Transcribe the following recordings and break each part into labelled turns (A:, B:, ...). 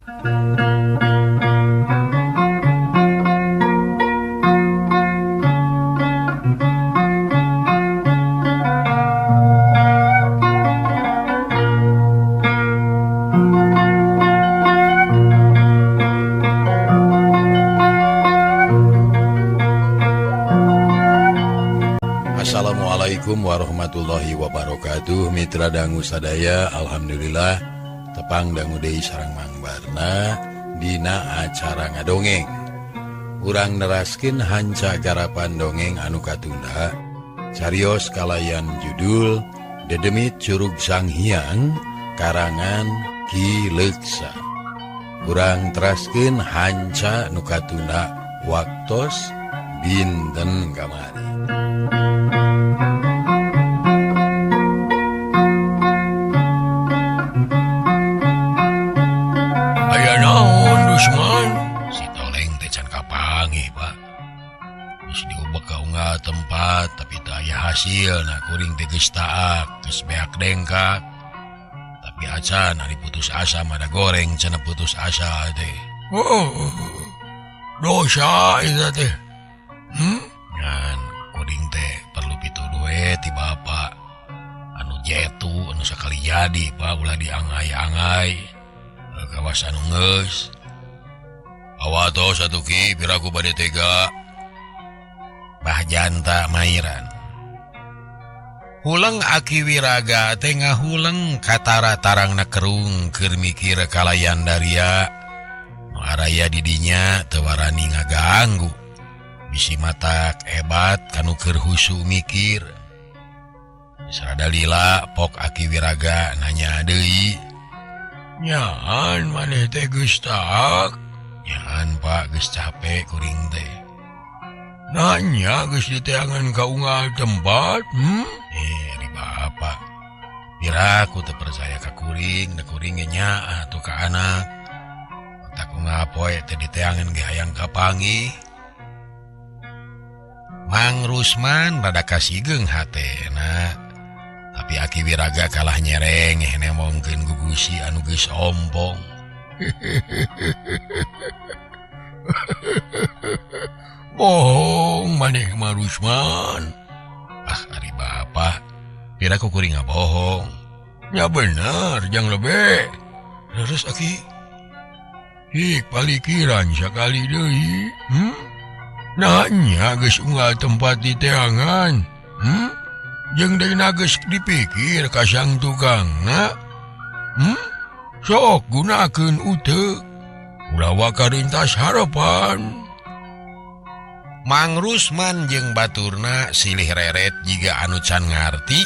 A: Assalamualaikum warahmatullahi wabarakatuh. Mitra dangu sadaya, alhamdulillah tepang dangu deui sareng Mang Barna dina acara ngadongeng. Urang neraskeun hanca garapan dongeng anu katunda, carios kalayan judul Dedemit Curug Sanghyang karangan Ki Leuksa. Urang teraskeun hanca nu katunda waktos dinten kamari.
B: Aya naon Rusman?
A: Si Toleng teh can kapanggih, Pak. Geus diubek ka unggal tempat tapi teu aya hasilna, kuring teh geus taak, geus beak dengkak. Tapi acan ari putus asa mah da goreng cenah putus asa teh.
B: Oh, dosa eta teh.
A: Ngan kuring teh perlu pituduh we ti bapa. Anu jetu anu sakali jadi, Pak, ulah diangai-angai. Kawasan geus. Awatos atuh Ki, piraku bade tega. Bah janta mairan. Huleng Aki Wiraga teh ngahuleng katara tarangna kerung keur mikir kalayan daria. Nu araya di dinya teu warani ngaganggu. Bisi matak hebat kanu keur husu mikir. Sarada lila pok Aki Wiraga nanya deui.
B: Nyaan maneh teh geus taak?
A: Nyaan Pak, geus capek kuring teh.
B: Nanya geus diteangan ka unggal tempat,
A: Ari bapa. Piraku teu percaya ka kuring, da kuring ge nyaah atuh ka anak. Otak unggal poe teh diteangan ge hayang kapanggih. Mang Rusman rada kasigeung hatena. Tapi Aki Wiraga kalah nyereng nemongkeun gugusi anu geus ompong.
B: Bohong maneh mah Rusman.
A: Ah, ari bapa, piraku kuring ngabohong.
B: Ya bener, jang lebe.
A: Terus Aki?
B: Hik palikiran sakali deui. Nanya geus unggal tempat diteangan. Jeung deui geus dipikir ka sang tukangna. Sok gunakeun uteuk. Ulah waka rintas harapan.
A: Mang Rusman jeung baturna silih reret jiga anu can ngarti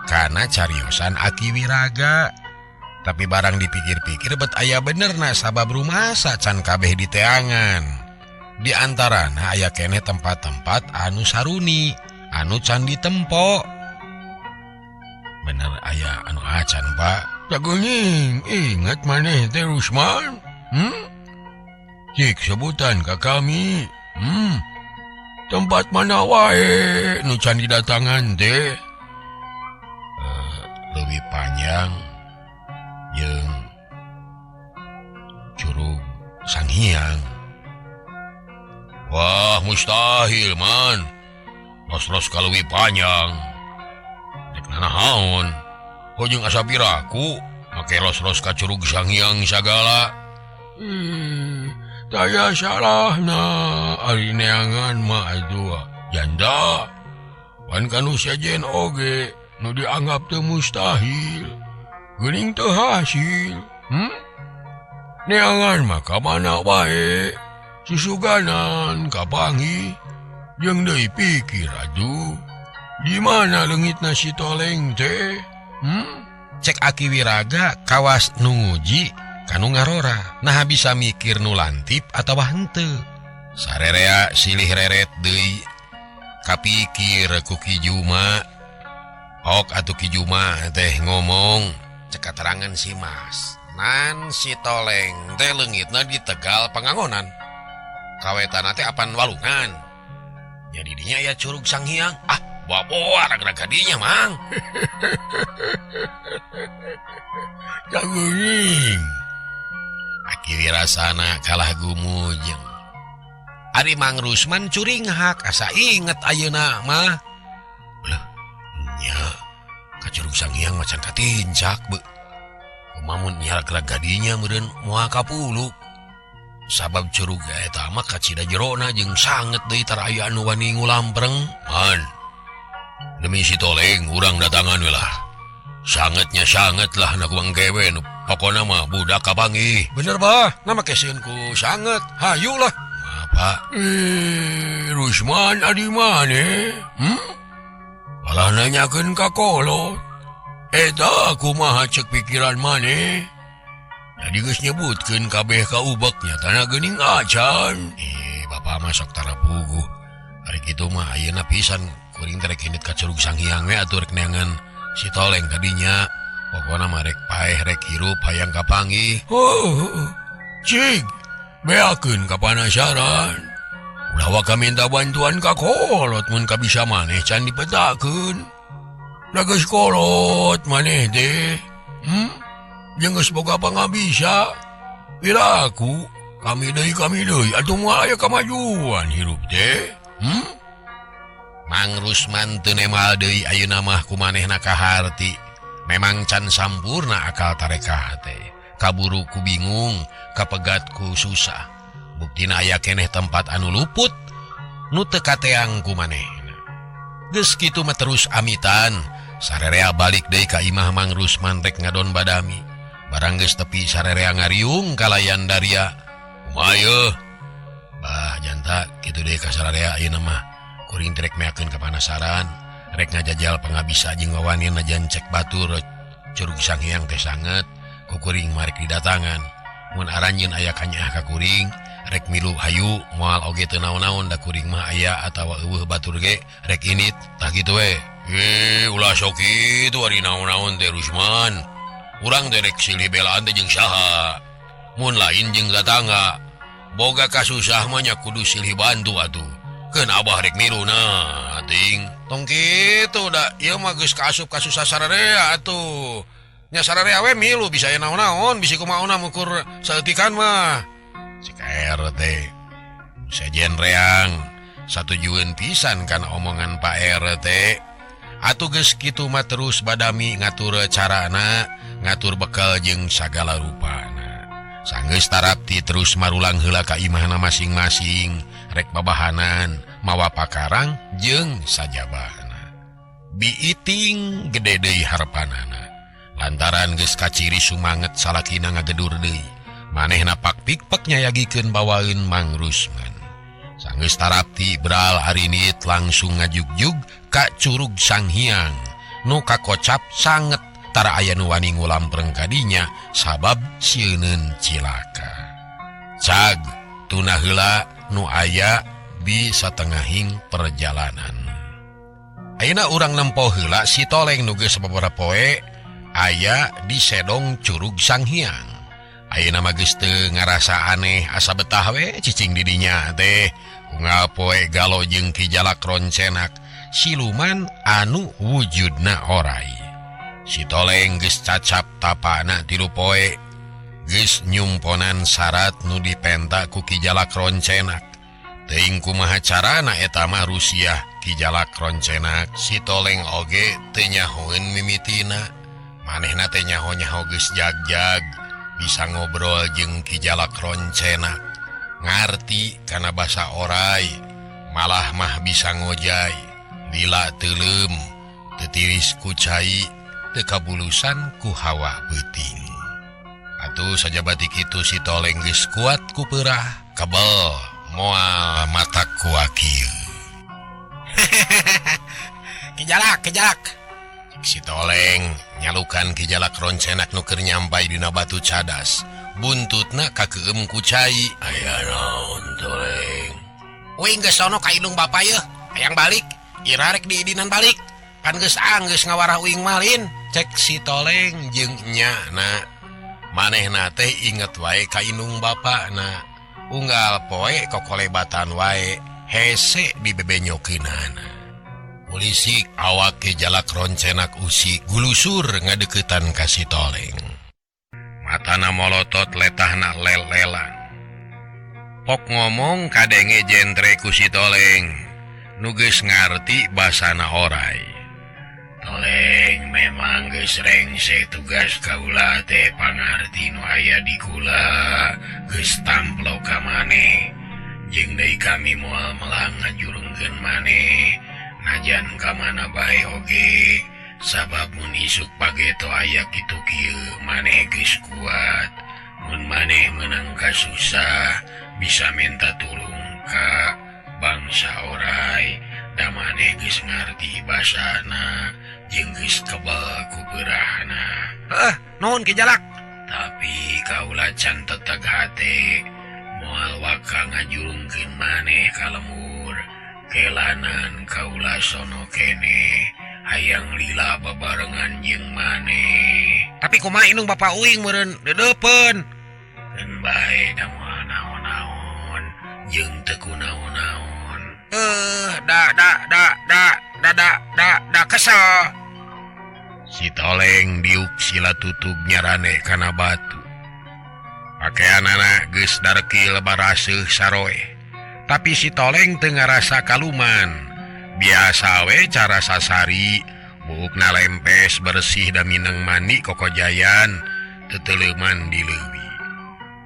A: kana cariosan Aki Wiraga. Tapi barang dipikir-pikir bet aya benerna sabab rumasa can kabeh diteangan. Di antarana aya keneh tempat-tempat anu saruni, anu can ditempo. Bener aya anu acan, Pak.
B: Cageuning, ingat maneh teh Rusman. Cik sebutan ka kami. Tempat mana wae nu can didatangan teh?
A: Leuwih panjang jeung Curug Sanghyang.
B: Wah, mustahil man. Los-los ka leuwih panjang. Dek nanaon? Hojeung asa piraku make los-los ka Curug Sanghyang sagala. Taya salahna ari neangan mah atuh janda. Pan kanu sejen oge nu dianggap teu mustahil. Geuning teu hasil. Neangan mah ka mana wae. Susuganan kapanggih jeung deui pikir atuh. Di mana leungitna si Toleng teh?
A: Cek Aki Wiraga kawas nu nguji kanu ngarora. Nah bisa mikir nu lantip atawa henteu. Sarerea silih reret deui. Kapikir ku Ki Juma. Ok atuh Ki Juma teh ngomong, cek katerangan si Mas. Nan si Toleng teh leungitna di Tegal Pangangonan. Kawetana teh apan walungan. Nya di dinya aya Curug Sanghyang. Ah, bawa raga-raga dinya, Mang.
B: Cageuning.
A: Aki Ki Wirasana kalah gumujeng. Ari Mang Rusman curinghak asa inget ayeuna mah. Leuh, nya ka Curug Sanghyang macan katincak be. Kumaha mun nyarak gadinya meureun moal kapuluk. Sabab curug eta mah kacida jerona jeung sanget deui tara aya anu wani ngulampreng. Man, demi si Toleng urang datangan we lah. Sangetnya sanget lah na ku engke we nu pokona mah budak kapanggih. Bener bah, na make sieun ku sanget. Hayu lah. Apa? Rusman adi maneh? Malah nanyakeun ka kolot. Eta kumaha cek pikiran maneh? Jadi geus nyebutkeun kabeh ka ubek nyatana geuning acan. Bapak mah sok tara puguh. Ari kitu mah ayeuna pisan kuring teh rek indit ka Curug Sanghyang we atuh rek neangan si Toleng tadinya. Pokona mah rek paeh rek hirup hayang kapanggih. Oh, cik, beakeun ka panasaran. Ulah waka minta bantuan ka kolot mun kabisa maneh can dipetakeun. Da geus kolot maneh teh. Jeung geus boga pangabisa. Piraku kami deui atuh moal aya kamajuan hirup teh. Mang Rusman teu nemal deui ayeuna mah ku manehna kaharti. Memang can sampurna akal tarekah teh. Kaburu ku bingung, kapegat ku susah. Buktina aya keneh tempat anu luput nu teu kateang ku manehna. Geus kitu mah terus amitan, sarerea balik deui ka imah Mang Rusman rek ngadon badami. Barang geus tepi sarerea ngariung kalayan daria. Kumaha yeuh? Bah janta kitu deui ka sararea ayeuna mah. Kuring teh rek meakeun ka panasaran, rek ngajajal pangabisa jeung wawani najan cek batur Curug Sanghyang teh sanget, ku kuring mah rek didatangan. Mun aranjeun aya kanyaah ka kuring, rek milu hayu moal oge teu naon-naon da kuring mah aya atawa eueuh batur ge rek init tah kitu we. Ulah sok kitu ari naon-naon teh Rusman. Urang teh rek silih belaan teh jeung saha? Mun lain jeung tatangga. Boga kasusah mah nya kudu silih bantu atuh. Keun abah rek milu nah ting. Tong kitu da ieu mah geus kaasup kasusah sararea atuh. Nya sararea we milu bisa aya naon-naon bisi kumaha mukur saeutikan mah. Cek RT. Sejen reang satujueun pisan kana omongan Pak RT. Atuh geus kitu mah terus badami ngatur carana, ngatur bekal jeung sagala rupana. Sanggeus tarapti terus marulang heula ka imahna masing-masing, rek babahanan, mawa pakarang jeung sajabana. Biiting gede deui harpanana. Lantaran geus kaciri sumanget salakina ngagedur deui. Manehna pak pikpek nyayagikeun bawaeun Mang Rusman. Sanggeus tarapti bral arinit langsung ngajugjug ka Curug Sanghyang. Nu kakocap sanget tara aya nu wani ngulampreng kadinya sabab sieuneun cilaka. Cag tuna heula nu aya di satengahing perjalanan. Ayeuna urang nempo heula si Toleng nu geus sababaraha poe aya di sedong Curug Sanghyang. Ayeuna mah geus teu ngarasa aneh asa betah we cicing di dinya teh. Unggal poe galo jeung Ki Jalak Roncenak siluman anu wujudna orai. Si Toleng geus cacap tapana 3 poe. Geus nyumponan syarat nu dipenta ku Ki Jalak Roncenak. Teuing kumaha carana eta mah rusiah Ki Jalak Roncenak. Si Toleng oge teu nyahoeun mimitina. Manehna teh nyaho-nyaho geus jag-jag bisa ngobrol jeung Ki Jalak Roncenak. Ngarti kana basa orai, malah mah bisa ngojai. Lila teuleum, teu tiris ku cai, teu kabulusan ku hawa beuting. Atuh sajabati kitu si Toleng geus kuat ku peurah, kebel moal mata ku akieu. Ki Jalak, Ki Jalak. Si Toleng nyalukan Ki Jalak Roncenak nu keur nyampai dina batu cadas. Buntutna kakeum ku cai. Aya naon Toleng? Uing geus sono ka indung bapa yeuh, hayang balik. Ira rek diidinan balik. Pan geus anggeus ngawarah uing malin. Cek si Toleng jeung nyana. Manehna teh inget wae ka indung bapana. Unggal poe kokolebatan wae hese dibebenyokeunana. Polisi awak Ki Jalak Roncenak usi gulusur ngadeukeutan ka si Toleng. Matana molotot letahna lel-lelan. Pok ngomong kadenge jentre ku si Toleng nu geus ngarti basana orai. Toleng memang geus rengse tugas kaula teh pangarti nu aya di kula geus tamplo ka maneh. Jeung deui kami moal melang ngajurungkeun maneh najan ka mana bae oge sabab mun isuk pageto aya kitu kieu maneh geus kuat. Mun maneh meunang kasusah bisa minta tulung ka bangsa orai da maneh geus ngarti basana jeung geus kebal ku beurahna.
C: Heuh, nuhun Ki Jalak.
A: Tapi kaula can teteg hate moal waka ngajurungkeun maneh ka lembur. Kelanan kaula sono kene hayang lila babarengan jeung maneh.
C: Tapi kumaha indung bapa uing meureun deudeupeun.
A: Keun bae da moal naon-naon jeung teu kunaon-naon.
C: Da da da da da da da da kesel.
A: Si Toleng diuk sila tutug nyarane kana batu. Pakeanana geus darekil baraseuh saroeh. Tapi si Toleng teu ngarasa kaluman. Biasa we cara sasari, buukna lempes bersih da mineng mandi kokojayan, teteleuman di leuwi.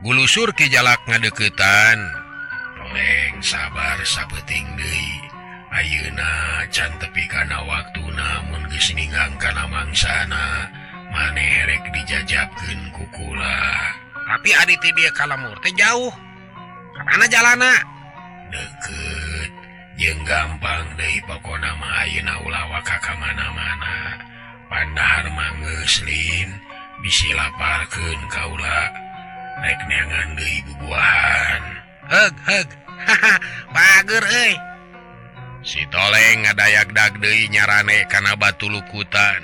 A: Gulusur Ki Jalak ngadeuketan. Toleng sabar sapeuting deui. Ayeuna can tepi kana waktuna mun geus ninggang kana mangsana, maneh rek dijajabkeun ku kula.
C: Tapi adi ti dieu ka lembur teh jauh. Ka mana jalana?
A: Deukeut jeung gampang deui pokona mah ayeuna ulah waka ka mana-mana. Pandahar mah geus lin bisi laparkeun kaula. Rek neangan deui bubuahan.
C: Heug heug. Bager euy.
A: Si Toleng ngadayag-dag deui nyarane kana batu lukutan.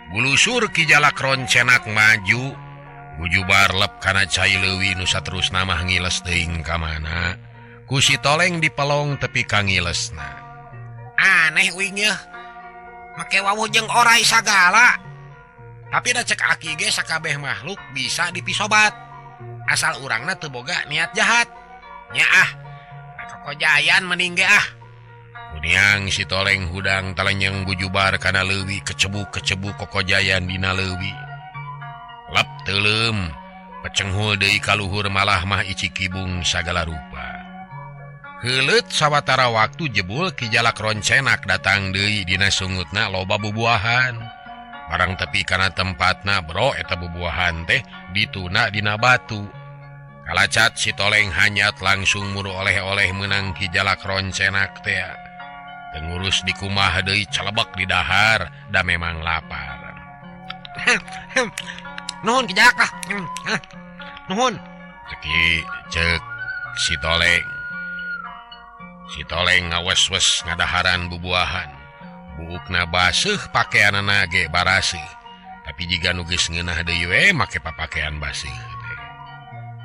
A: Gulusur Ki Jalak roncenak maju. Gujubar lep kana cai leuwi nu saterusna mah ngiles teuing ka mana. Ku si Toleng dipelong tepi ka ngilesna.
C: Aneh uing yeuh. Make wawuh jeung orai sagala. Tapi da cek aki ge sakabeh makhluk bisa dipisobat. Asal urangna teu boga niat jahat. Nya ah, kokojayan mending ge ah.
A: Kuniang si Toleng hudang talenyeng gujubar kana leuwi kecebuk-kecebuk kokojayan dina leuwi. Lep teuleum, pecenghul deui kaluhur malah mah ici kibung sagala rupa. Heuleut sawatara waktu jebul Ki Jalak roncenak datang deui dina sungutna loba bubuahan. Barang tepi kana tempatna bro eta bubuahan teh dituna dina batu. Kalacat si Toleng hanyat langsung muru oleh-oleh meunang Ki Jalak roncenak teh. Tengurus dikumaha deui celebek di dahar da memang lapar.
C: Nuhun Ki Jalak lah. Nuhun.
A: Ceki cek si Toleng. Si Toleng ngawes-wes ngadaharan bubuahan. Buukna baseuh pakeanana ge baraseuh. Tapi jiga nu geus ngeunah deui we make papakean baseuh teh.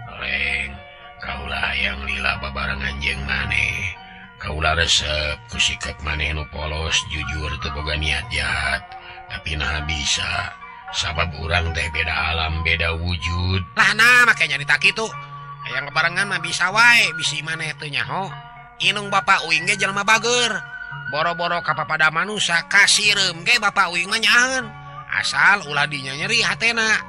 A: Toleng, kaula hayang lila babarengan jeung maneh. Kaula resep ku sikap maneh nu polos jujur teu boga niat jahat. Tapi naha bisa sabab urang teh beda alam beda wujud.
C: Lah nah make nyarita kitu. Hayang babarengan mah bisa wae bisi maneh teu nyaho. Inung bapa uing ge jelema bager. Boro-boro ka papada manusa kasireum ge bapa uing mah nyaaheun. Asal ulah dinya nyeri hatena.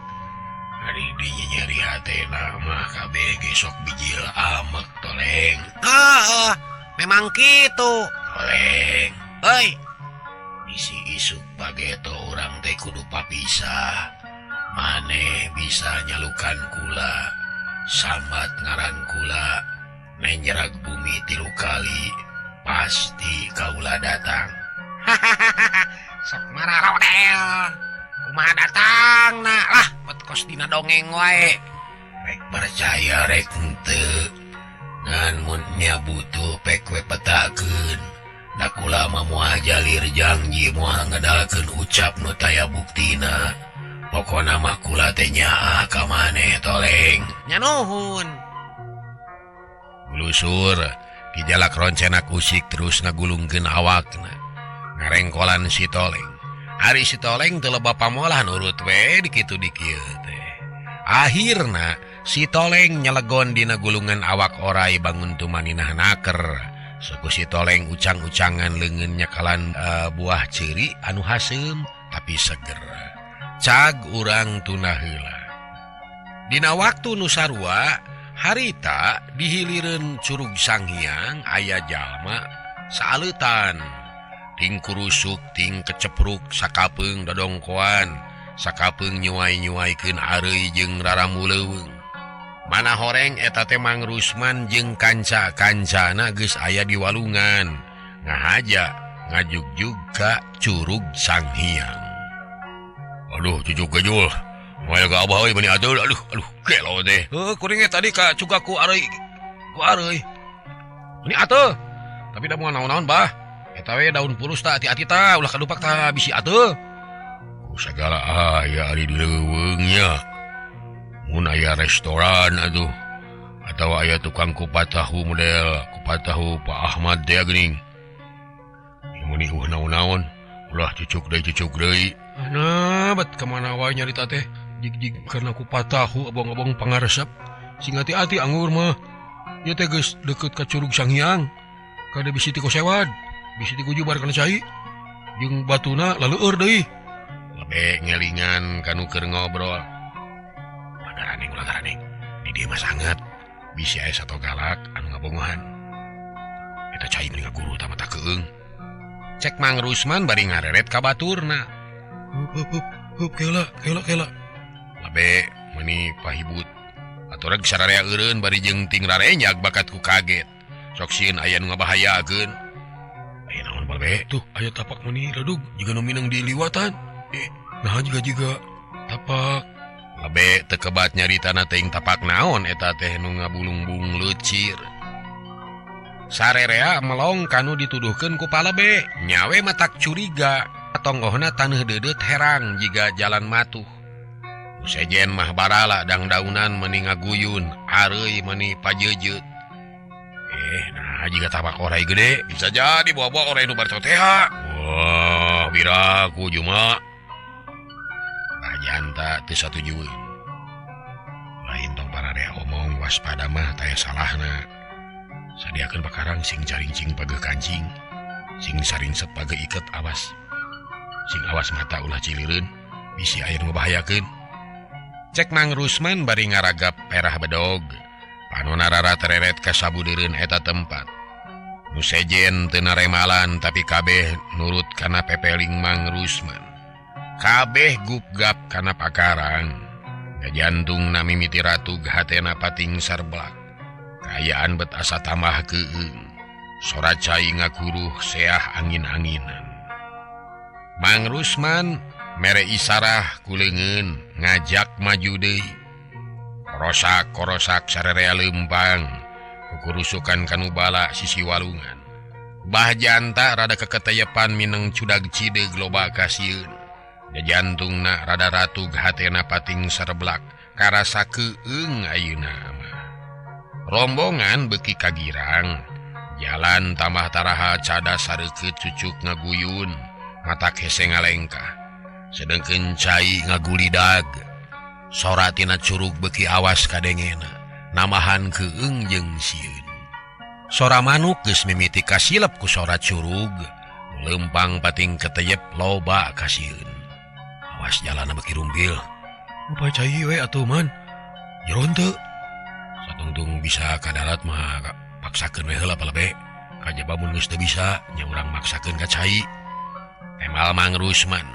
A: Ari dinya nyeri hatena mah kabeh ge sok bijil amek Toleng.
C: Heeh, memang kitu.
A: Toleng.
C: Euy,
A: bisi isuk pageto urang teh kudu papisah. Maneh bisa nyalukan kula, sambat ngaran kula. Nenjerag bumi 3 kali pasti kaula datang.
C: Sok mararodel. Kumaha datang na lah bet kos dina dongeng wae.
A: Rek percaya rek henteu. Ngan mun nya butuh pek we petakeun. Da kula mah moal jalir janji moal ngedalkeun ucap nu taya buktina. Pokona mah kula teh nyaah ka maneh Toleng.
C: Nya nuhun.
A: Gulusur Ki Jalak roncenak usik terus ngagulungkeun awakna. Ngarengkolan si Toleng. Ari si Toleng teu loba pamolah nurut we dikitu dikieu teh. Akhirna si Toleng nyelegon dina gulungan awak orai bangun tumaninah naker. Suku si Toleng ucang-ucangan leungeun nyakalan buah ciri anu haseum tapi seger. Cag urang tuna heula. Dina waktu nu sarua harita dihilireun Curug Sanghyang aya jalma saaleutan. Ting kurusuk ting kecepruk sakapeung dodongkoan, sakapeung nyuai-nyuaikeun areuy jeung raramu leuweung. Mana horeng eta teh Mang Rusman jeung kanca-kancana geus aya di walungan, ngahaja ngajugjug ka Curug Sanghyang.
B: Aduh, cucuk gejul. Moal ka abah euy meuni atuh. Aduh, aduh, gelo teh.
C: Heuh, kuring ge tadi ka cugaku areuy. Ku areuy. Meuni atuh. Tapi da moal naon-naon, Bah. Eta we daun purus ta hati-hati ta ulah kadupak ta bisi atuh.
B: Ku sagala aya ari di leuweung nya. Mun aya restoran atuh atawa aya tukang kupat tahu model kupat tahu Pak Ahmad teh geuning. Mun ieu naon-naon ulah cucuk deui.
C: Nah, bet ka mana wae nyarita teh jig-jig karena kupat tahu abong-abong pangaresep. Sing hati-hati anggur mah. Ieu teh geus deukeut ka Curug Sanghyang. Kade bisi ti kosewad. Bisi digujubar kana cai jeung batuna laleueur deui.
A: Lebe ngelingan kanu keur ngobrol. Ulah garaneng. Di dieu mah sanget. Bisi aya sato galak anu ngabongohan. Eta cai meni ngaguru tah mata keung. Cek Mang Rusman bari ngareret ka baturna.
C: Hup hup kela.
A: Lebe meuni pahibut. Aturag sararea eureun bari jeung ting rarenjag bakat ku kaget. Sok sieun aya nu ngabahayakeun.
C: Aya naon balbe? Tuh aya tapak meuni ledug jiga nu minang di liwatan. Nah juga tapak.
A: Lebe teu kebat nyaritana teuing tapak naon eta teh nu ngabulungbung leucir. Sarerea melong kanu dituduhkeun ku palebe. Nyawe matak curiga. Tonggohna taneuh deudeuh herang jiga jalan matuh. Nu sejen mah barala dangdaunan meuni ngaguyun, areuy meuni pajeujeuh. Nah jika tapak orai gede
B: bisa jadi bawa-bawa orai nu barcoteha. Wah, biraku juma.
A: Janta teu satujueun. Lain tong pararea omong waspada mah taya salahna. Sadiakeun pakarang sing carincing pageuh kancing, sing saringset pageuh iket awas. Sing awas mata ulah cilireun, bisi aya nu ngabahayakeun. Cek Mang Rusman bari ngaragap perah bedog. Panona rara tereret ka sabudeureun eta tempat. Nu sejen teu naremalan tapi kabeh nurut kana pepeling Mang Rusman. Kabeh gupgap kana pakarang. Jantungna mimiti ratug hatena pating sarblak. Kaayaan bet asa tambah keung. Sora cai ngakuruh seah angin-anginan. Mang Rusman mere isarah ku leungeun ngajak maju deui. Korosak-korosak sarerea leumpang, kukurusukan kanu bala sisi walungan. Bah janta rada keketeyepan mineng cudag cideug loba kasieun. Jantungna rada ratug hatena pating sarblak, karasa keung ayeuna mah. Rombongan beuki kagirang, jalan tambah taraha cada sareukeut cucuk ngaguyun, matak hese ngalengkah. Sedengkeun cai ngagulidag. Sora tina curug beuki awas kadengena, namahan keung jeung sieun. Sora manuk geus mimiti kasilep ku sora curug, leumpang pating keteyep loba kasieun. Awas jalanna beuki rumbil.
C: Upaya cai we atuh man. Jeron teu.
A: Satungtung bisa ka darat mah paksakeun we heula palebe. Kajaba mun geus teu bisa nya urang maksakeun ka cai. Emal Mang Rusman.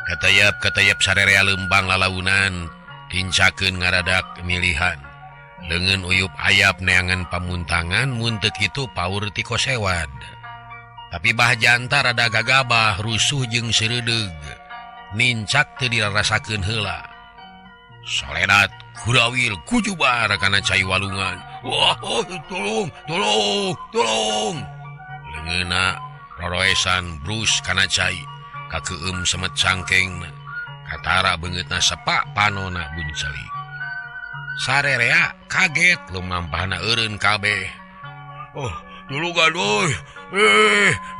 A: Katayap-katayap sarerea leumpang lalaunan, tincakeun ngaradak milihan. Leungeun uyup ayap neangan pamuntangan mun teu kitu paur ti kosewad. Tapi bah janta rada gagabah rusuh jeung seureudeg. Nincak teu dirarasakeun heula. Soledat kurawil kujubar kana cai walungan.
B: Wah, oh, tolong, tolong, tolong.
A: Leungeunna roroesan brus kana cai. Kakeum semet cangkengna. Katara beungeutna sepak panona buncelik. Sarerea kaget lumampahna eureun kabeh.
B: Oh, tulungan euy.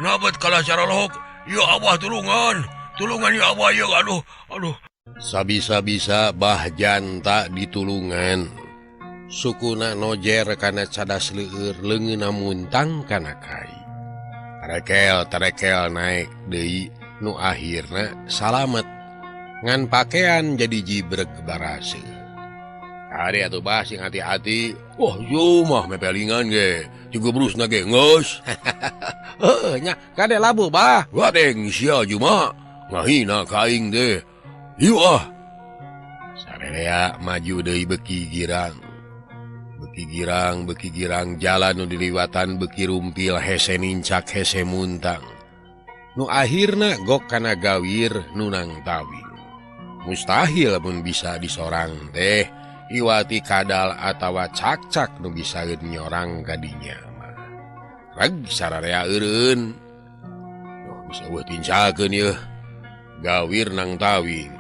B: Nabat kalah cara lohok. Ya Allah tulungan. Tulungan ya Allah ya aduh, aduh.
A: Sabisa-bisa bah janta ditulungan. Sukuna nojer kana cadas leueur leungeunna muntang kana kai. Tarekel-tarekel naek deui nu akhirna salamet. Ngan pakean jadi jibreg baraseuh. Ari atuh bah sing hati-hati.
B: Wah, yo mah mepelingan ge. Juga brusna ge geus.
A: Heuh nya kade labuh bah.
B: Wadeng sia juma ngahina ka aing teh. Yuk ah.
A: Sarerea maju deui beki girang. Beki girang, beki girang jalan nu diliwatan beki rumpil hese nincak hese muntang. Nu akhirna gok kana gawir nu nang tawing. Mustahil mun bisa disorang teh iwati kadal atawa cakcak nu bisa nyorang kadinya mah. Reg sararea eureun. Duh bisa eueuh tincakeun yeuh. Gawir nang tawing.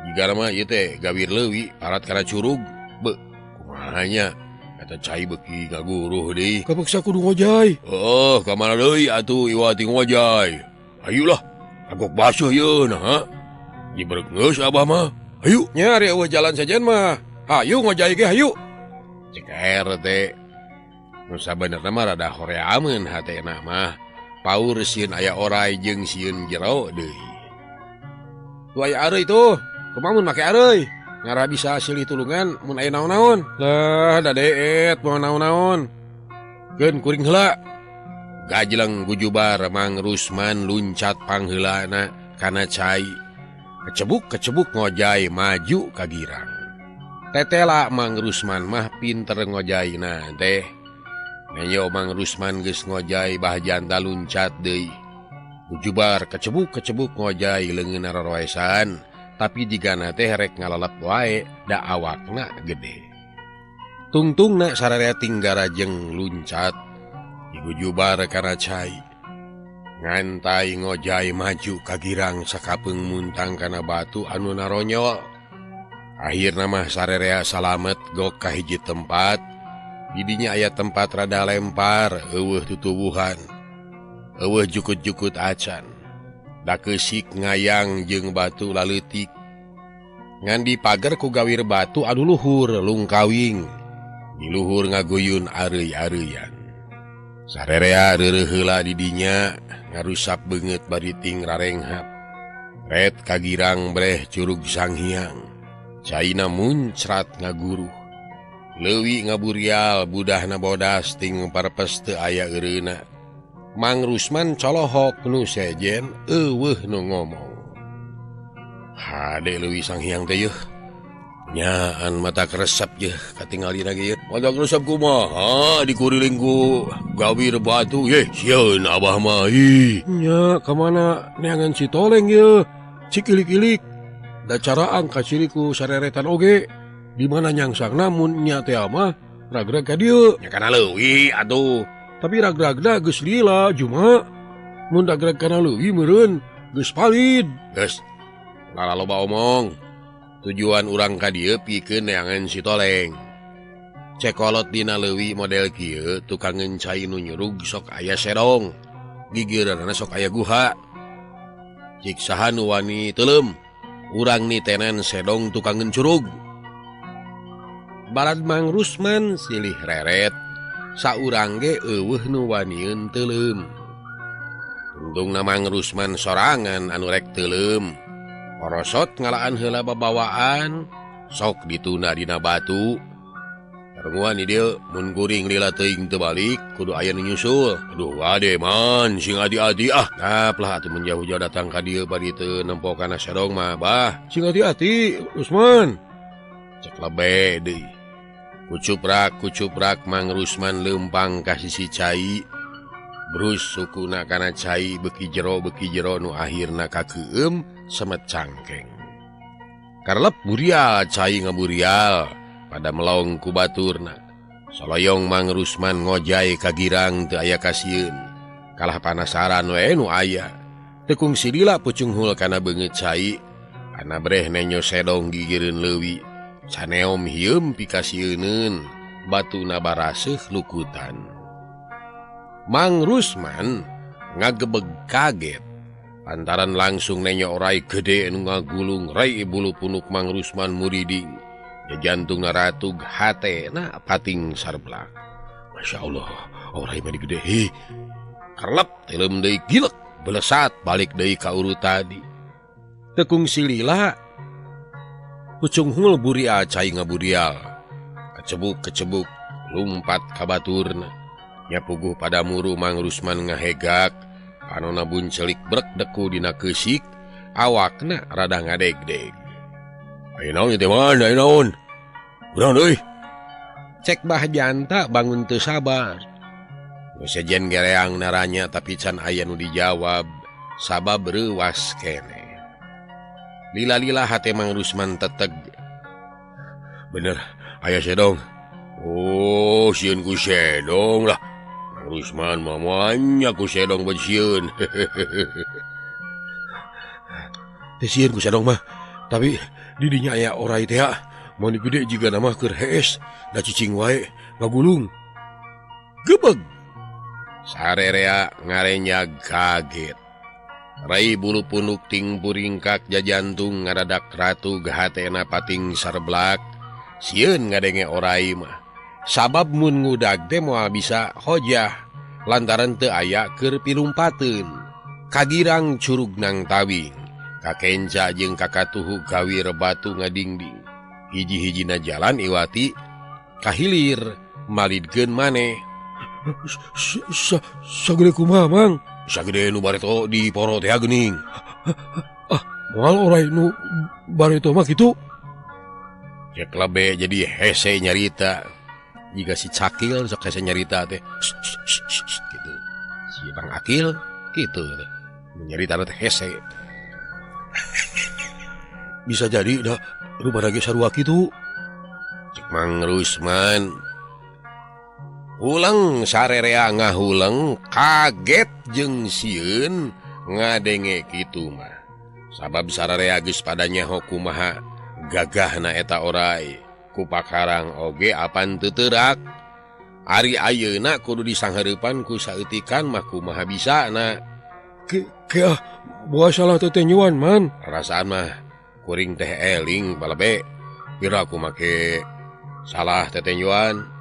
A: Jigana mah ieu teh gawir leuwi parat kana curug. Beuh, kumaha nya? Eta cai beuki ngaguruh deui.
B: Kapaksa kudu ngojay. Heuh, ka mana deui atuh iwati ngojay. Hayulah, agok basuh yeun ha. Jibreg geus abah mah. Hayu
A: nya ari eueuh jalan sajen mah. Hayu ngojay ge hayu. Cek RT. Nu sabenerna mah rada horeameun hatena mah. Paur sieun aya orai jeung sieun jero deui.
C: Tuh aya areuy tuh. Kumaha mun make areuy? Ngarah bisa silih tulungan mun aya naon-naon. Lah da deet moal naon-naon. Keun kuring heula.
A: Gajleng gujubar Mang Rusman luncat pangheulana kana cai. Kecebuk-kecebuk ngojay maju ka girang. Tetela Mang Rusman mah pinter ngojayna teh. Nenyo Mang Rusman geus ngojay bah janta luncat deui. Gujubar kecebuk-kecebuk ngojay leungeunna roroesan, tapi jigana teh rek ngalalep wae da awakna gede. Tungtungna sararea tinggara jeung luncat digujubar kana cai. Ngantai ngojay maju ka girang sakapeung muntang kana batu anu naronyol. Akhirna mah sarerea salamet gok ka hiji tempat. Didinya aya tempat rada lempar, eueuh tutuwuhan. Eueuh jukut-jukut acan. Da keusik ngayang jeung batu laleutik. Ngan dipager ku gawir batu anu luhur lungkawing. Di luhur ngaguyun areuy-areuyan. Sarerea reureuh heula didinya ngarusap beungeut bari ting rarenghap. Ret ka girang breh curug Sanghyang. Caina muncrat ngaguruh. Leuwi ngaburial budahna bodas ting parpes teu aya eureuna. Mang Rusman colohok nu sejen eueuh nu ngomong. Hade leuwi Sanghyang teh yeuh. Nyaan mata keresep yeuh katingalina ge yeuh.
B: Mata keresep kumaha dikuriling ku gawir batu yeh sieun abah mah ih.
C: Nya ka mana neangan si Toleng yeuh. Cikilik-ilik. Da caraan kaciri ku sareretan oge. Di mana nyangsangna mun nya teh mah ragrag ka dieu.
A: Nya kana leuwi atuh.
C: Tapi ragragna geus lila juma. Mun ragrag kana leuwi meureun geus palid.
A: Geus lala loba omong. Tujuan urang ka dieu pikeun neangan si Toleng. Cekolot dina leuwi model kieu tukang cai nu nyurug sok aya serong. Gigireunana sok aya guha. Cik saha nu wani teuleum. Urang nitenan sedong tukangeun curug. Balad Mang Rusman silih reret. Saurang ge eueuh nu wanieun teuleum. Tungtungna Mang Rusman sorangan anu rek teuleum. Orosot ngalaan heula babawaan, sok dituna dina batu. Karenguan di dieu mun kuring lila teuing teu balik kudu aya nu nyusul.
B: Aduh wade man sing ati-ati ah.
A: Tap lah atuh mun jauh-jauh datang ka dieu bari teu nempo kana sedong mah bah.
C: Sing ati-ati Rusman.
A: Cek lebe deui. Kucuprak-kucuprak Mang Rusman leumpang ka sisi cai. Brus sukuna kana cai beuki jero nu akhirna kakeueum semet cangkeng. Karlep burial cai ngaburial pada melong ku baturna. Soloyong Mang Rusman ngojay ka girang teu aya kasieun. Kalah panasaran we nu aya. Teu kungsi lila pucunghul kana beungeut cai. Kana breh nenyo sedong gigireun leuwi. Caneom hieum pikasieuneun batuna baraseuh lukutan. Mang Rusman ngagebeg kaget. Lantaran langsung nenya orai gede nu ngagulung rai bulu punuk Mang Rusman muriding. Jantung naratug hatena pating sarblak. Masya Allah, orai mah gede hi. Kerlep telem deui gilek belesat balik deui ka urut tadi. Tekung silila pucunghul buria cai ngaburial. Kecebuk-kecebuk lumpat ka baturna. Nya puguh pada muru Mang Rusman ngahegak. Panona buncelik brek deku dina keusik, awakna rada ngadegdeg. Ayo naon ieu teh man, ayo naon. Urang deui. Cek Bah Janta bangun teu sabar. Nu sejen gereang naranya tapi can aya nu dijawab sabab reuwas keneh. Lila-lila hate Mang Rusman teteg. Bener, aya sedong. Oh, sieun ku sedong lah. Mang Rusman mah moanya ku sedong bae sieun. Teu sieun ku sedong mah, tapi didinya aya orai teh mun gede jiga nama keur hees da cicing wae ngagulung. Gebeg. Sarerea ngarenyag kaget. Rai bulu punuk ting puringkak jajantung ngadadak ratu hatena pating sarblak. Sieun ngadenge orai mah. Sabab mun ngudag teh moal bisa hojah lantaran teu aya keur pilumpateun. Kagirang curug nang tawing. Kakenca jeung kakatuhu gawir batu ngadingding. Hiji-hijina jalan iwati kahilir malidkeun maneh.
B: Sagede kumaha Mang?
A: Sagede nu bareto di poro teh geuning.
B: Ah, moal orai nu bareto mah kitu.
A: Cek lebe jadi hese nyarita. Jika si Cakil sok hese nyarita teh gitu. Si Bang Akil kitu teh. Nyarita teh hese.
B: Bisa jadi dah rupana ge sarua kitu.
A: Cek Mang Rusman. Huleng sarerea ngahuleng kaget jeung sieun ngadenge kitu mah. Sabab sararea geus pada nyaho kumaha gagahna eta orai. Ku pakarang oge apan teu teurak. Ari ayeuna kudu disanghareupan ku saeutikan mah kumaha bisana.
B: Ke ah, boa salah tetenyuan man.
A: Perasaan mah kuring teh eling balebe. Pira aku make salah tetenyuan.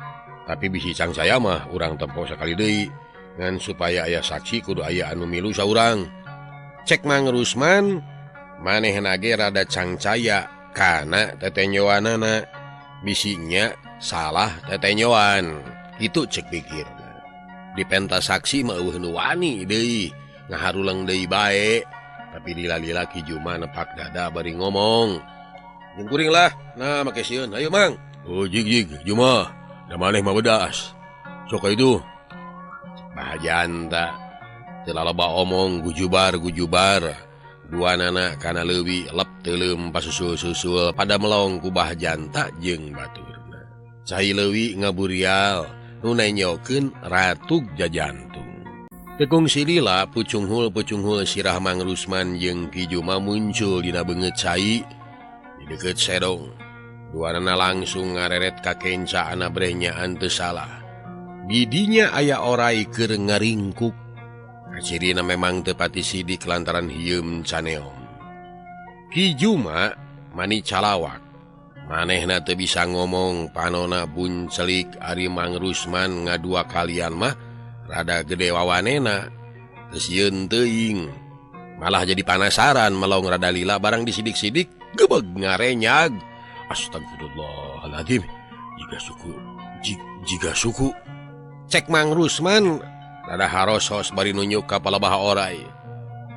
A: Tapi bisi cang saya mah urang tempo sakali deui ngan supaya aya saksi kudu aya anu milu saurang. Cek Mang Rusman manehna ge rada cangcaya kana tetenyoanana bisinya salah tetenyoan. Itu cek pikirna. Dipenta saksi mah eueuh nu wani deui ngaharuleng deui bae. Tapi lila-lila Ki Juma nepak dada bari ngomong. Jeung kuring lah, nah make sieun. Ayo Mang. Oh jig jig Juma. Da maneh mah bedas. Sok itu. Bah Janta teu laloba omong gujubar-gujubar. Dua nana kana leuwi lep teuleum pasusul-susul pada melong ku Bah Janta jeung baturna. Cai leuwi ngaburial nu nenyokeun ratug jajantung. Tekung silila pucunghul-pucunghul sirah Mang Rusman jeung Ki Juma muncul dina beungeut cai di deukeut sedong. Dua nana langsung ngareret ka kenca ana brenyaan teu salah. Didinya aya orai keur ngaringkuk. Kacirina memang teu pati sidik lantaran hieum caneom. Ki Juma mani calawak. Manehna teu bisa ngomong panona buncelik ari Mang Rusman ngadua kalian mah rada gede wawanena. Teu sieun teuing. Malah jadi panasaran melong rada lila barang disidik-sidik gebeg ngarenyag. Astagfirullahaladzim. Jika suku Cek Mang Rusman rada harosos bari nunjuk ka palebah orai.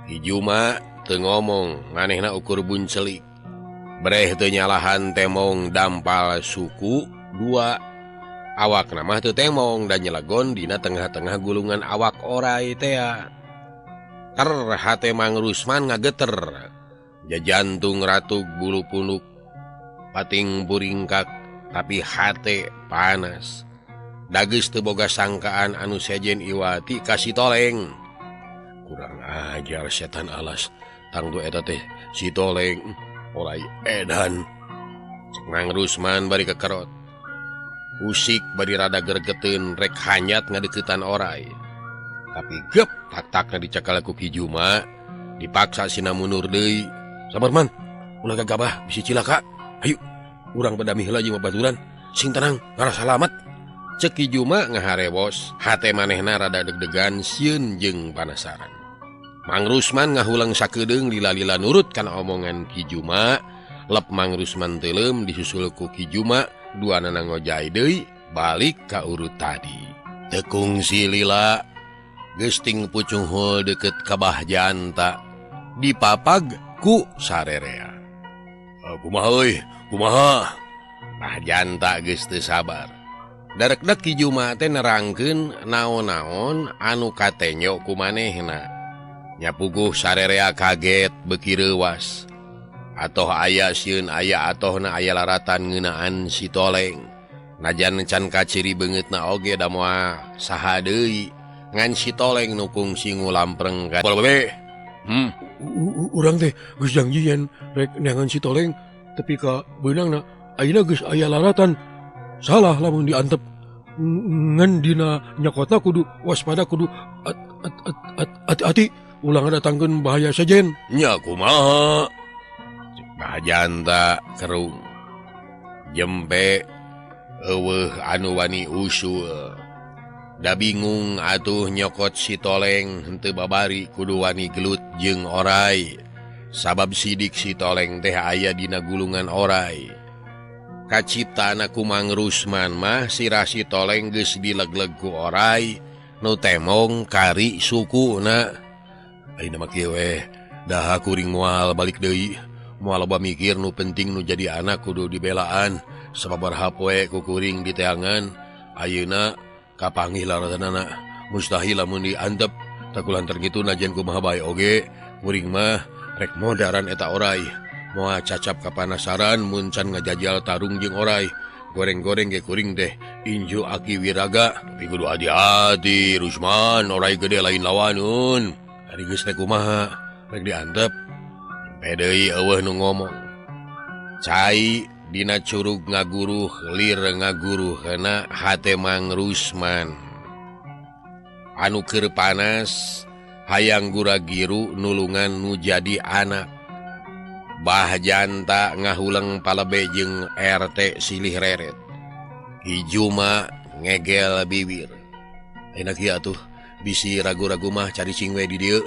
A: Ki Juma teu ngomong manehna ukur buncelik. Breh teu nyalahan temong dampal suku dua. Awakna mah teu temong dan nyelegon dina tengah-tengah gulungan awak orai tea. Ter hate Mang Rusman ngageter. Jajantung ratug bulu punuk pating buringkak tapi hate panas. Dageus teu boga sangkaan anu sejen iwati ka si Toleng. Kurang ajar setan alas tangtu eta teh si Toleng orai edan. Cek Mang Rusman bari kekerot. Usik bari rada gergeteun rek hanyat ngadeukeutan orai. Tapi gep tak-takna dicakal ku Ki Juma. Dipaksa sina mundur deui. Sabar man, ulah gagabah bisi cilaka. Ayo, urang badami heula jeung babaturan. Sing tenang, ngarah salamet. Cek Ki Juma ngaharewos, hate manehna rada deg-degan sieun jeung panasaran. Mang Rusman ngahulang sakedeung lila-lila nurut kana omongan Ki Juma. Lep Mang Rusman teuleum disusul ku Ki Juma, duanana ngojay deui balik ka urut tadi. Teu kungsi lila geus ting pucunghul deukeut ka Bah Janta dipapag ku sarerea. Kumaha euy, kumaha? Bah Janta geus teu sabar. Darekdek Ki Juma teh nerangkeun naon-naon anu katenyo ku manehna. Nya puguh sarerea kaget beuki reuwas. Atoh aya sieun aya atohna aya laratan ngeunaan si Toleng. Najan can kaciri beungeutna oge da moal saha deui ngan si Toleng nu kungsi ngulampreng ka bebe.
B: Urang teh geus janji yen rek neangan si Toleng tepi ka beunangna ayeuna geus aya laratan. Salah lamun diantep ngan dina nyakota kudu waspada kudu hati-hati ulah ngadatangkeun bahaya sejen.
A: Nya kumaha? Cek Bah Janta kerung. Jempe eueuh anu wani usul. Da bingung atuh nyokot si Toleng henteu babari kudu wani gelut jeung orai. Sabab sidik si Toleng teh aya dina gulungan orai. Kaciptana ku Mang Rusman mah sirah si Toleng geus dilegleg ku orai nu temong kari sukuna. Ayeuna mah kieu we, daha kuring moal balik deui. Moal loba mikir nu penting nu jadi anak kudu dibelaan. Sababaraha poe ku kuring diteangan. Ayeuna kapanggih laratanana mustahil lamun diantep. Takulantar kitu najan kumaha bae oge kuring mah rek modaran eta orai. Moal cacap kapanasaran mun can ngajajal tarung jeung orai. Goreng-goreng ge kuring teh inju aki wiraga. Tapi kudu hati-hati Rusman, orai gede lain lawanun. Ari geus teh kumaha rek diantep. Deui eueuh nu ngomong. Cai dina curug ngaguruh lir ngaguruhna hate Mang Rusman. Anu keur panas hayang guragiru nulungan nu jadi anak. Bah Janta ngahuleng palebe jeung RT silih reret. Ki Juma ngegel bibir. Enak ieu atuh bisi ragu-ragu mah cari cing we di dieu.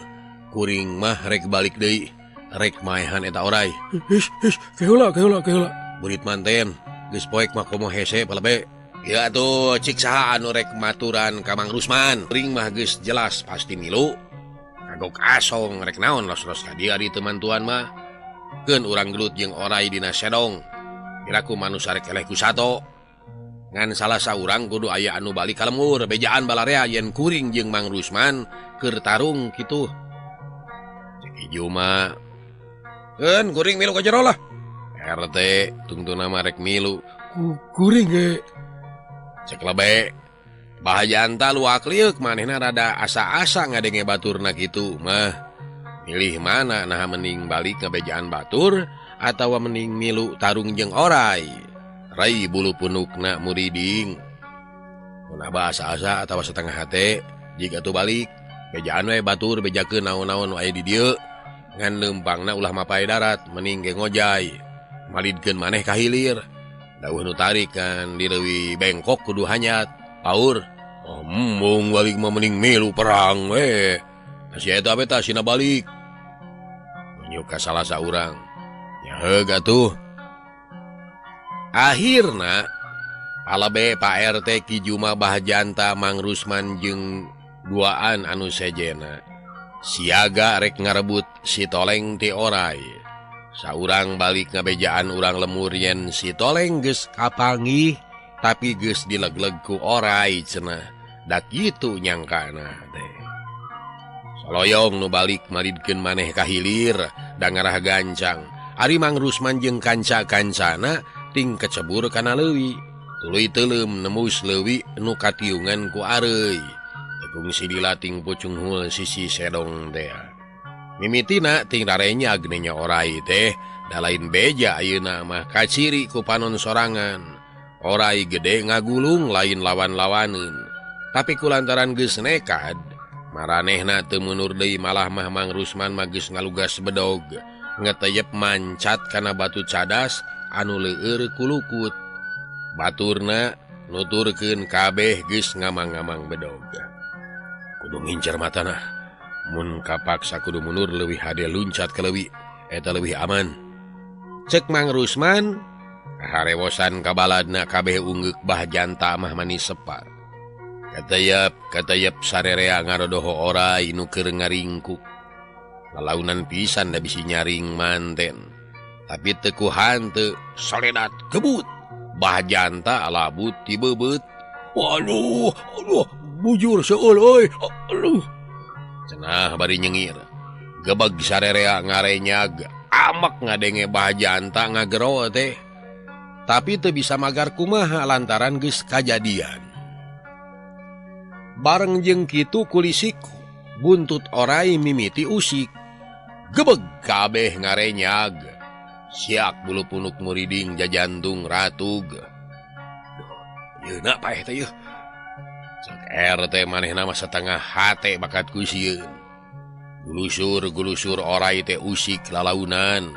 A: Kuring mah rek balik deui. Rek maehan eta orai.
B: His his keheula keheula keheula.
A: Burit manten geus poek mah komo hese palebe. Ieu atuh cik saha anu rek maturan ka Mang Rusman. Kuring mah geus jelas pasti milu. Kagok asong rek naon los-los ka dieu ari teu mantuan mah. Keun urang gelut jeung orai dina sedong. Piraku manusa rek eleh ku sato. Ngan salah saurang kudu aya anu balik ka lemur bejaan balarea yen kuring jeung Mang Rusman keur tarung kitu. Cek Ki Juma. Keun kuring milu ka jero lah. RT tungtuna mah rek milu.
B: Kuring ge.
A: Cek lebe. Bah Janta luak lieuk manehna rada asa-asa ngadenge baturna kitu mah. Milih mana nah mending balik ngabejaan batur atawa mending milu tarung jeung orai. Rai bulu punukna muriding. Mun abah asa-asa atawa setengah hate jika atuh balik bejaan we batur bejakeun naon-naon nu aya di dieu. Ngan leumpangna ulah mapai darat mending ge ngojay. Malidkeun maneh ka hilir. Dauh nu tarik kan dileuwih bengkok kudu hanyat. Paur. Oh, embung balik mah mending milu perang we. Si eta beta sina balik. Nyuka salah saurang. Ya heug atuh. Akhirna palebe Pak RT Ki Juma Bah Janta Mang Rusman jeung duaan anu sejena. Siaga rek ngarebut si Toleng ti orai. Saurang balik ngabejaan urang lemur yen si Toleng geus kapanggih tapi geus dilegleg ku orai cenah. Da kitu nyangkana teh. Soloyong nu balik malidkeun maneh ka hilir da ngarah gancang. Ari Mang Rusman jeung kanca-kancana ting kecebur kana leuwi. Tuluy teuleum nembus leuwi nu katiungan ku areuy. Tekung si dilating pucunghul sisi sedong teh. Mimitina ting rarenya genenya orai teh da lain beja ayeuna mah kaciri ku panon sorangan. Orai gede ngagulung lain lawan-lawaneun. Tapi kulantaran geus nekad Maranehna teu mundur deui malah mah Mang Rusman mah geus ngalugas bedog ngeteyep mancat kana batu cadas anu leueur kulukut. Baturna nuturkeun kabeh geus ngamang-ngamang bedog. Kudu ngincer matana. Mun kapaksa kudu mundur leuwih hade luncat ka leuwi eta leuwih aman. Cek Mang Rusman harewosan kabaladna kabeh unggeuk bah janta mah manis separ. Katayap sarerea ngarodoho orai nu keur ngaringkuk. Lalaunan pisan da bisi nyaring manten. Tapi teu ku hanteu soledat kebut. Bah janta alabut ti beubeut. Waduh, aduh, bujur seueul euy. Aduh. Cenah bari nyengir. Gebeg sarerea ngarenyag, amek ngadenge bah janta ngagero teh. Tapi teu bisa magar kumaha lantaran geus kajadian. Bareng jeung kitu kulisik buntut orai mimiti usik. Gebeg kabeh ngarenyag. Siak bulu punuk muriding jajantung ratug. Yeuna paeh teh yeuh. Cek RT manehna mah satengah hate bakat ku sieun. Gulusur-gulusur orai teh usik lalaunan.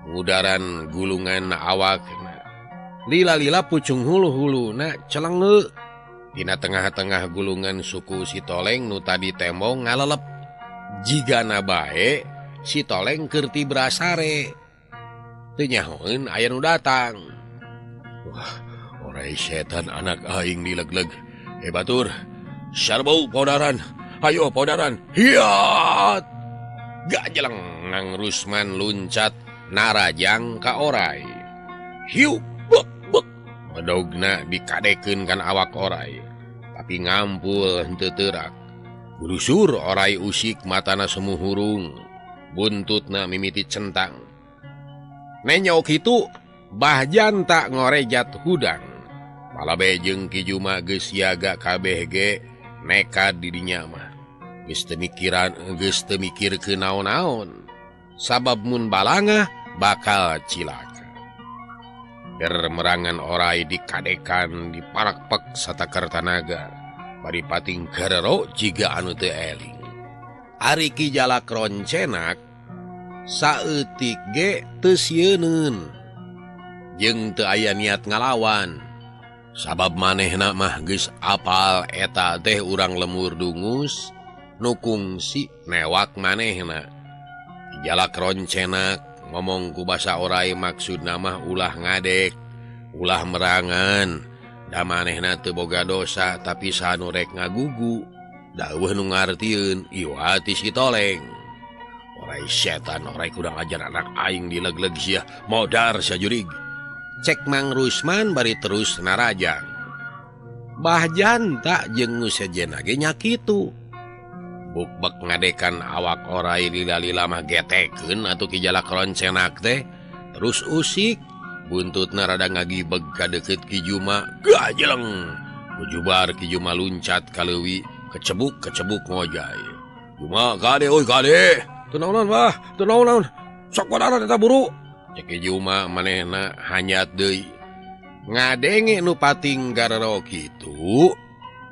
A: Ngudaran gulungan awakna. Lila-lila pucung hulu-huluna celenge. Dina tengah-tengah gulungan suku si Toleng nu tadi tembong ngalelep. Jigana bae si Toleng keur tibra sare. Teu nyahoeun aya nu datang. Wah, orai setan anak aing dileg-leg. Batur, sarbau podaran. Hayo podaran. Hiat. Gajeleng Mang Rusman luncat narajang ka orai. Hiu bek bek. Bedogna dikadekeun kan awak orai. Tapi ngampul henteu teurak. Gulusur orai usik matana semu hurung. Buntutna mimiti centang. Nenyok kitu bah janta ngorejat hudang. Malabe jeung Ki Juma geus siaga kabeh ge nekad di dinya mah. Geus teu mikiran geus teu mikirkeun naon-naon. Sabab mun balangah bakal cilaka. Der merangan orai dikadekan diparakpek satakar tanaga. Bari pating gerero jiga anu teu eling. Ari Ki Jalak Roncenak saeutik ge teu sieuneun. Jeung teu aya niat ngalawan. Sabab manehna mah geus apal eta teh urang lemur dungus nu kungsi newak manehna. Ki Jalak Roncenak ngomong ku basa orai maksudna mah ulah ngadek, ulah merangan. Da manehna teu boga dosa tapi sanu rek ngagugu. Daweuh nu ngartieun iwati si Toleng. Orai setan, orai kurang ajar anak aing dileg-leg sia, modar sia jurig. Cek Mang Rusman bari terus narajang. Bah janta jeung nu sejenna ge nya kitu. Bukbek ngadekan awak orai lila-lila mah getekeun atuh Ki Jalak Roncenak teh. Terus usik, buntutna rada ngagibeg ka deukeut Ki Juma, gajeleng. Kujubar Ki Juma luncat ka leuwi, kecebuk-kecebuk ngojay. Juma kade euy kade. Teu naon-naon bah, teu naon-naon. Sok wadaran eta buru. Cek Ki Juma manehna hanyat deui. Ngadenge nu pating garero kitu,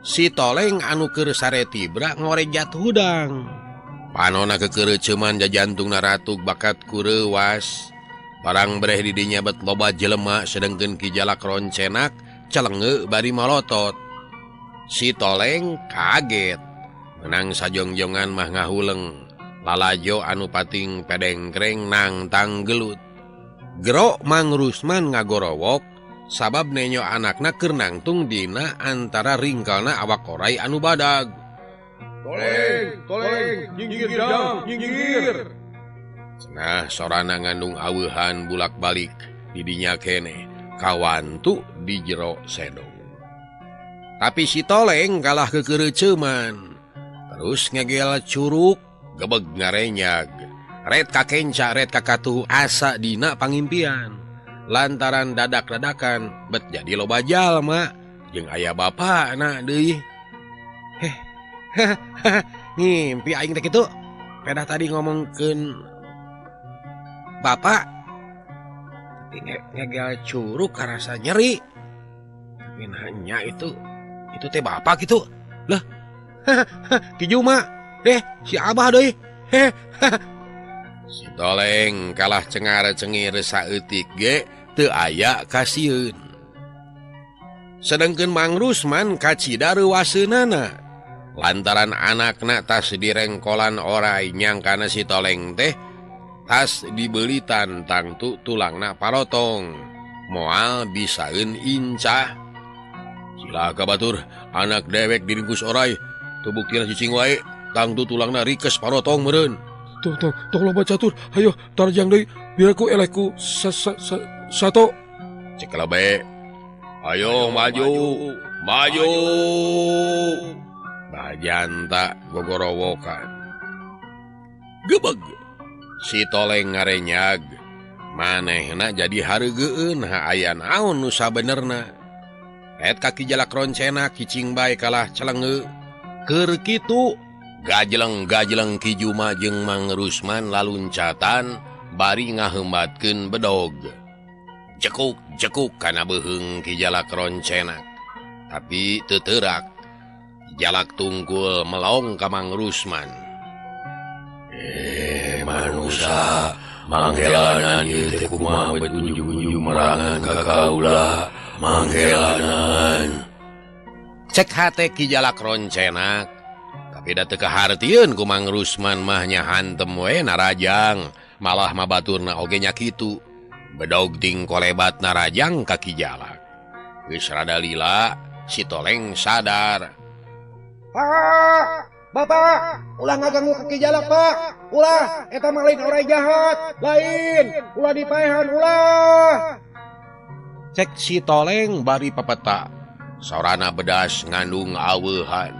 A: si Toleng anu keur sare tibra ngorejat hudang. Panona kekeureuceuman jajantungna ratug bakat ku reuwas. Barang breh di dinya bet loba jelema sedengkeun Ki Jalak Roncenak celenge bari malotot. Si Toleng kaget. Menang sajongjongan mah ngahuleng. Lalajo anu pating pedengkreng nangtang gelut. Gero Mang Rusman ngagorowok sabab nenyo anakna keur nangtung dina antara ringkalna awak orai anu badag.
B: Toleng, toleng, nyinggir jang, nyinggir.
A: Cenah sorana ngandung aweuhan bulak-balik di dinya keneh kawantu di jero sedong. Tapi si Toleng kalah kekeureuceuman. Terus ngegel curuk gebeg ngarenyag. Ret kakenca ret kakatuh asa dina pangimpian. Lantaran dadak-dadakan bet jadi loba jalma jeung aya bapana deui. Heh. Ngimpi aing teh kitu. Pedah tadi ngomongkeun bapak tapi ngegel curuk karasa nyeri. Tapi nanya itu teh bapak gitu. Lah.
C: Ki Juma deh si Abah deui. Heh.
A: Si Toleng kalah cengar-cengir saeutik ge teu aya kasieun. Sedengkeun Mang Rusman kacida reuwaseunana. Lantaran anakna tas direngkolan orai nyangkana si Toleng teh tas dibelitan tangtu tulangna parotong. Moal bisaeun incah. Cilaka batur, anak dewek diringkus orai. Teu buktina cicing wae, tangtu tulangna rikes parotong meureun.
B: Tong tong tong loba catur, hayo tarjang deui biar ku elehku sato.
A: Cek bae. Ayo maju, maju. Bajanta gogorowokan. Gebeg. Si Toleng ngarenyag. Manehna jadi hareugeun ha aya naon nu sabenerna. Et kaki jalak roncena kicing bae kalah celenge. Keur kitu gajleng-gajleng Ki Juma jeung Mang Rusman laluncatan bari ngahembatkeun bedog. Jekuk-jekuk kana beuheung Ki Jalak Roncenak. Tapi teu teurak. Jalak tungkul melong ka Mang Rusman. Manusa manggelanan ieu teh kumaha bet unjung-unjung merangan ka kaula manggelanan. Cek hate Ki Jalak Roncenak. Tapi da teu kahartieun ku Mang Rusman mah nya hantem we narajang, malah mah baturna oge nya kitu. Bedog ting kolebat narajang ka Ki Jalak. Geus rada lila si Toleng sadar.
C: Pak, Bapak, ulah ngaganggu ka Ki Jalak, Pak. Ulah, eta mah lain orai jahat, lain. Ulah dipaehan, ulah.
A: Cek si Toleng bari papeta. Sorana bedas ngandung aweuhan.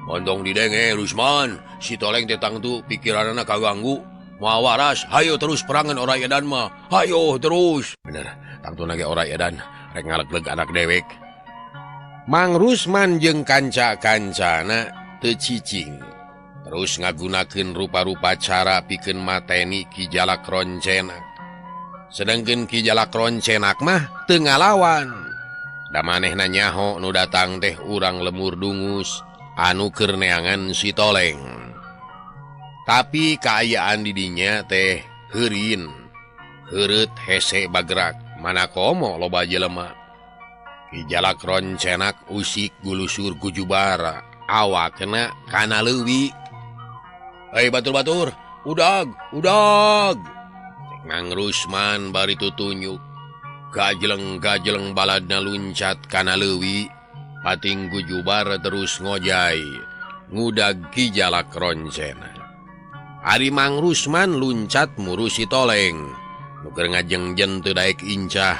A: Mondong didenge Rusman, si Toleng teh tangtu pikiranana kaganggu. Moal waras, hayo terus perangan orai edan mah. Hayo terus. Bener, tangtuna ge orai edan rek ngalegleg anak dewek. Mang Rusman jeung kanca-kancana teu cicing. Terus ngagunakeun rupa-rupa cara pikeun mateni Ki Jalak Roncenak. Sedengkeun Ki Jalak Roncenak mah teu ngalawan. Da manehna nyaho nu datang teh urang lemur dungus anu keur neangan si Toleng. Tapi kaayaan didinya teh heurin. Heureut hese bagrak, mana komo loba jelema. Ki Jalak Roncenak usik gulusur gujubara, awakna kana leuwi. Hei batur-batur, udag, udag. Cek Mang Rusman bari tutunyuk. Gajleng-gajleng baladna luncat kana leuwi, pating gujubar terus ngojai, ngudag Ki Jalak Roncenak. Ari Mang Rusman luncat muru si Toleng. Nu keur ngajengjen teu daek incah,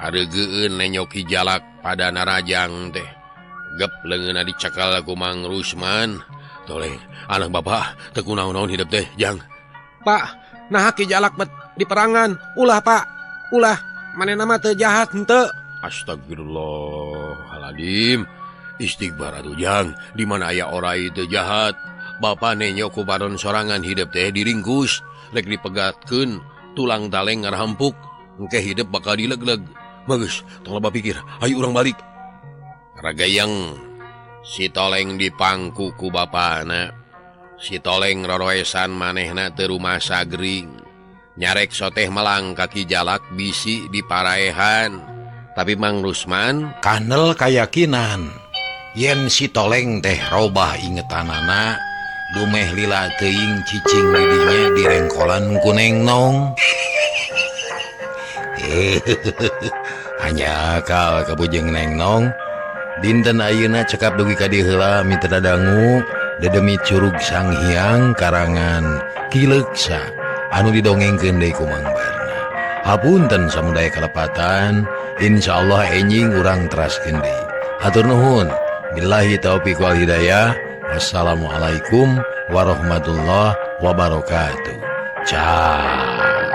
A: hareugeun nenyok Ki Jalak pada narajang teh. Gep leungeunna dicekal ku Mang Rusman. Toleng, anak bapak teu kunaon-naon hidup teh, jang.
C: Pak, naha Ki Jalak bet di perangan. Ulah, Pak. Ulah, manehna mah teu jahat henteu.
A: Astagfirullahaladzim. Istighfar atuh jang, di mana aya orai teu jahat. Bapak nenyok ku baron sorangan hidup teh diringkus, rek dipegatkeun tulang taleng ngarahampuk, engke hidup bakal dilegleg. Bagus, tong loba pikir, ayo urang balik. Ragayang si Toleng dipangku ku bapana. Si Toleng roroesan manehna teu rumasa gering. Nyarek soteh melang ka Ki Jalak bisi diparaehan. Tapi Mang Rusman kanel kayakinan yen si Toleng teh robah ingetanana. Dumeh lila teuing cicing didinya direngkolan ku Neng Nong. Hanya akal kabujeng Neng Nong. Dinten ayeuna cekap dugi ka dieu heula mitra dangu dedemi Curug Sanghyang karangan Ki Leuksa anu didongengkeun deui ku Mang Barna. Hapunten samudaya kalepatan, insyaallah enjing urang teraskeun deui. Hatur nuhun. Billahi taufiq wal hidayah. Wassalamualaikum warahmatullahi wabarakatuh. Ciao.